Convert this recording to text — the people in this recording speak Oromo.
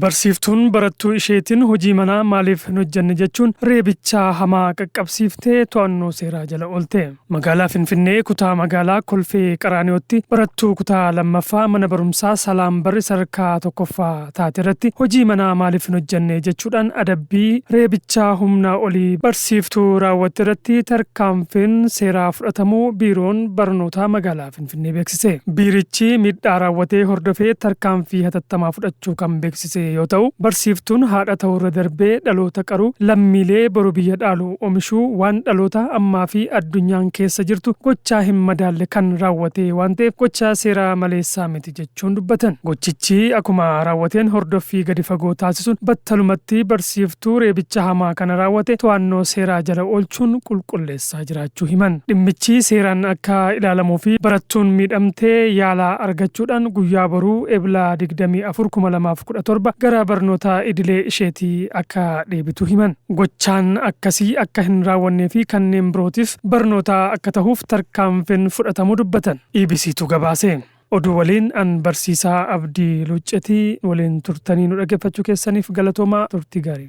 Barsiiftuun barattuu isheetiin hojii manaa maaliif hin hojjenne jechuun reebichaa hamaa qaqqabsiiftee to'annoo seeraa jala oolte. Magaalaa Finfinnee kutaa magaalaa Kolfee Qaraaniyootti barattuu kutaa lammaffaa mana barumsaa Salaam Barri sadarkaa tokkoffaa taate irratti hojii manaa maaliif hin hojjenne jechuudhaan adabbii reebichaa humnaa olii barsiiftuu raawwatte irratti tarkaanfiin seeraa fudhatamuu biiroon barnootaa magaalaa Finfinnee beeksise. Biirichi miidhaa raawwatee hordofee tarkaanfii hatattamaa fudhachuu kan beeksise yoo ta'u, barsiiftuun haadha ta'urra darbee dhaloota qaru, lammiilee boru biyya dhaalu oomishuu waan dhaloota ammaa fi addunyaan keessa jirtu gochaa hin madaalle kan raawwate waan ta'eef gochaa seeraa maleessaa miti jechuun dubbatan. Gochichi akkuma raawwateen hordoffii gadi fagoo taasisuun battalumatti barsiiftuu reebicha hamaa kana raawwate to'annoo seeraa jala oolchuun qulqulleessaa jiraachuu himan. Dhimmichi seeraan akka ilaalamuu fi barattuun miidhamtee yaalaa argachuudhaan guyyaa boruu Ebla 24, 2017 gara barnoota idilee isheetii akka deebitu himan. Gochaan akkasii akka hin raawwannee fi kanneen birootiif barnoota akka ta'uuf tarkaanfiin fudhatamuu dubbatan. EBCtu gabaase. Oduu waliin an barsiisaa Abdii Luccetii waliin turtanii nu dhaggeeffachuu keessaniif galatoomaa, turtii gaarii.